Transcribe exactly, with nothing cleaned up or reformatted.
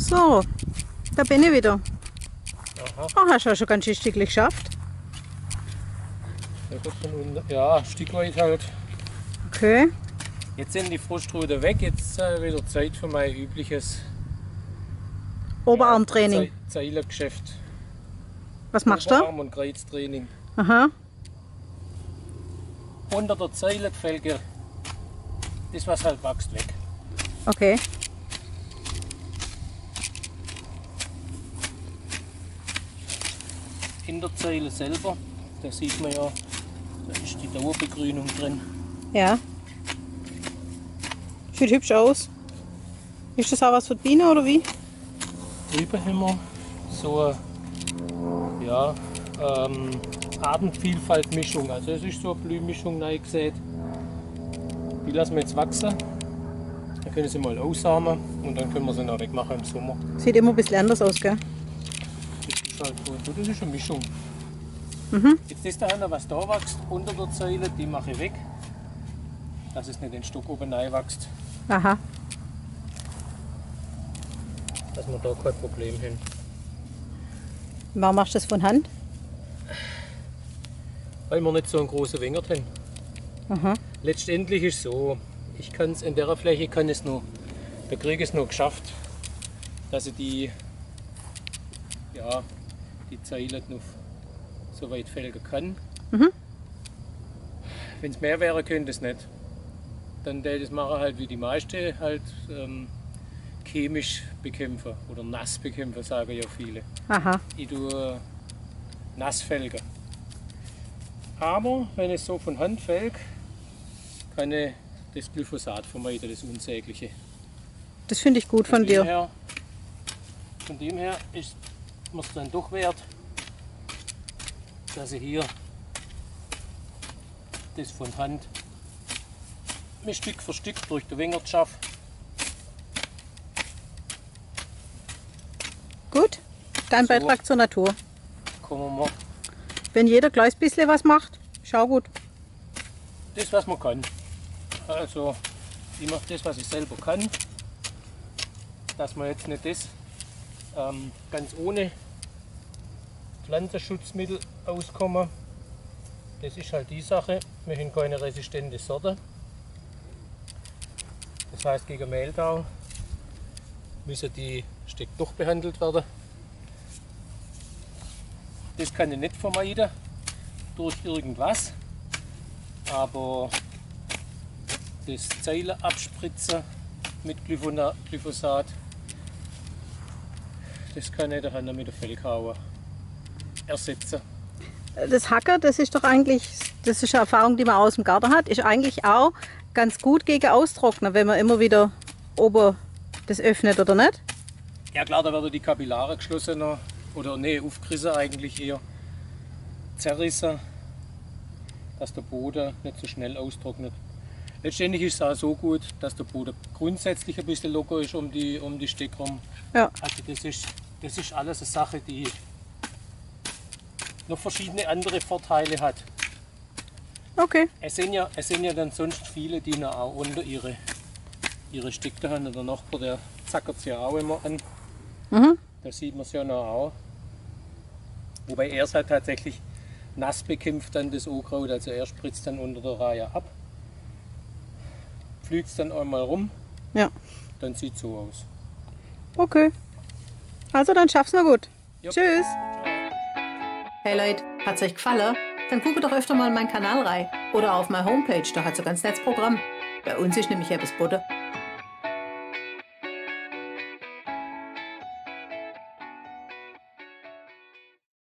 So, da bin ich wieder. Aha. Ah, hast du schon ganz schön Stücklich geschafft. Ja, gut, von unten. Ja, ein Stück weit halt. Okay. Jetzt sind die Frostrute weg, jetzt äh, wieder Zeit für mein übliches Oberarmtraining. Zei- Zeilergeschäft. Was machst du? Oberarm- und Kreuztraining. Aha. Unter der Zeile die Felge, das, was halt wächst, weg. Okay. In der Zeile selber, da sieht man ja, da ist die Dauerbegrünung drin. Ja. Sieht hübsch aus. Ist das auch was für die Biene, oder wie? Drüben haben wir so eine, ja, ähm, Artenvielfalt-Mischung. Also es ist so eine Blühmischung neu gesät. Die lassen wir jetzt wachsen. Dann können sie mal aussamen und dann können wir sie noch wegmachen im Sommer. Sieht immer ein bisschen anders aus, gell? Das ist halt so, das ist eine Mischung. Mhm. Jetzt ist da einer, was da wächst, unter der Zeile, die mache ich weg. Dass es nicht in den Stock oben reinwächst. Aha. Dass wir da kein Problem haben. Warum machst du das von Hand? Weil wir nicht so einen großen Wingert haben. Aha. Letztendlich ist so, ich kann es in der Fläche, kann es nur, da kriege ich es nur geschafft, dass ich die, ja, die Zeile noch so weit felgen kann. Mhm. Wenn es mehr wäre, könnte ich es nicht. Dann täte ich es machen halt wie die meisten, halt ähm, chemisch bekämpfen oder nass bekämpfen, sagen ja viele. Aha. Ich tue nass felgen. Aber wenn ich es so von Hand felge, kann ich das Glyphosat vermeiden, das unsägliche. Das finde ich gut von dir. Von dem her, von dem her ist mir es dann doch wert, dass ich hier das von Hand mir Stück für Stück durch den Wingert schaffe. Gut, dein Beitrag zur Natur. Kommen wir mal. Wenn jeder gleich ein bisschen was macht, ist auch gut. Das, was man kann. Also, ich mache das, was ich selber kann. Dass wir jetzt nicht das ähm, ganz ohne Pflanzenschutzmittel auskommen. Das ist halt die Sache. Wir haben keine resistente Sorte. Das heißt, gegen Mehltau müssen die Stücke doch behandelt werden. Das kann ich nicht vermeiden durch irgendwas. Aber das Zeile abspritzen mit Glyphona- Glyphosat, das kann ich dann mit der Felghaue ersetzen. Das Hacken, das ist doch eigentlich, das ist eine Erfahrung, die man aus dem Garten hat, ist eigentlich auch ganz gut gegen Austrocknen, wenn man immer wieder oben das öffnet, oder nicht? Ja klar, da werden die Kapillaren geschlossen oder, nee, aufgerissen eigentlich eher. Zerrissen, dass der Boden nicht so schnell austrocknet. Letztendlich ist es auch so gut, dass der Boden grundsätzlich ein bisschen locker ist um die, um die Stücke rum. Ja. Also das ist, das ist alles eine Sache, die noch verschiedene andere Vorteile hat. Okay. Es sind ja, es sind ja dann sonst viele, die noch auch unter ihre, ihre Stücke da haben. Der Nachbar, der zackert es ja auch immer an. Mhm. Da sieht man es ja noch auch. Wobei er es halt tatsächlich nass bekämpft, dann das Unkraut. Also er spritzt dann unter der Reihe ab, pflügt es dann einmal rum. Ja. Dann sieht es so aus. Okay. Also dann schaff's noch gut. Jupp. Tschüss. Hey Leute, hat es euch gefallen? Dann guckt doch öfter mal in meinen Kanal rein. Oder auf meine Homepage, da hat es ein ganz nettes Programm. Bei uns ist nämlich etwas geboten.